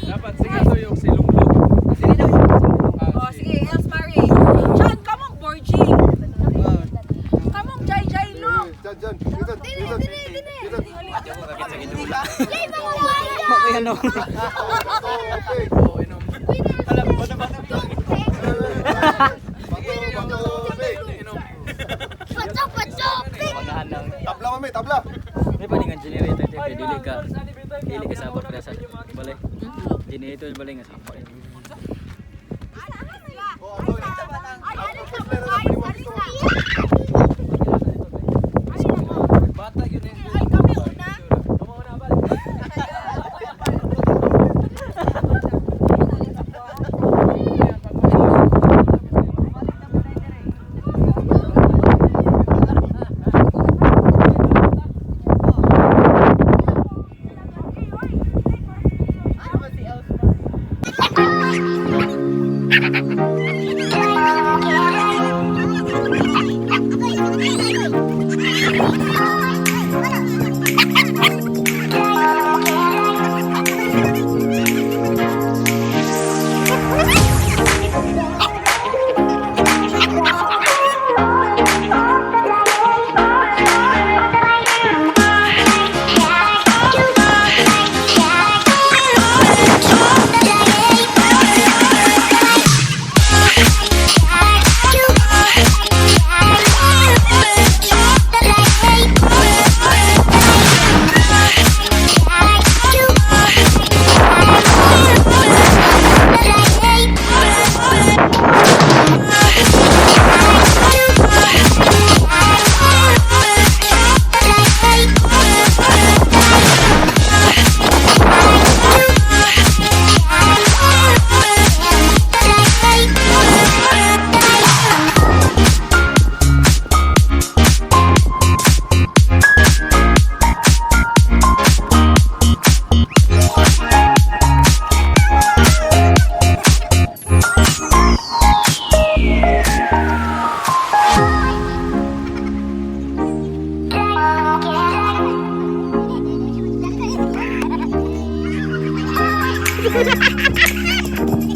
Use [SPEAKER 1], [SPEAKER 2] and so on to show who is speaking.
[SPEAKER 1] Dapat sige to yung silunglog.
[SPEAKER 2] Oh, sige, Els Marie. John, kamong Borging. Kamong Jai Jai Long.
[SPEAKER 3] Diyan, diyan. Dito, dito. Dito.
[SPEAKER 4] Makayano.
[SPEAKER 3] Okay.
[SPEAKER 1] Oo, inom.
[SPEAKER 3] Bato, bato, pick.
[SPEAKER 1] Inom.
[SPEAKER 5] Patok, patok!
[SPEAKER 3] Tabla kami, tabla.
[SPEAKER 4] May paningan generator tayo, dili ka sabot para sa balay. Generator balay nga sabot.
[SPEAKER 3] Oh, ako.
[SPEAKER 2] Ay, alin na
[SPEAKER 3] Meron na,
[SPEAKER 2] mo,
[SPEAKER 3] pwede mo
[SPEAKER 2] guys.
[SPEAKER 3] gusto.
[SPEAKER 1] Bata yun eh.
[SPEAKER 2] Ay, kami una.
[SPEAKER 5] Ha ha ha!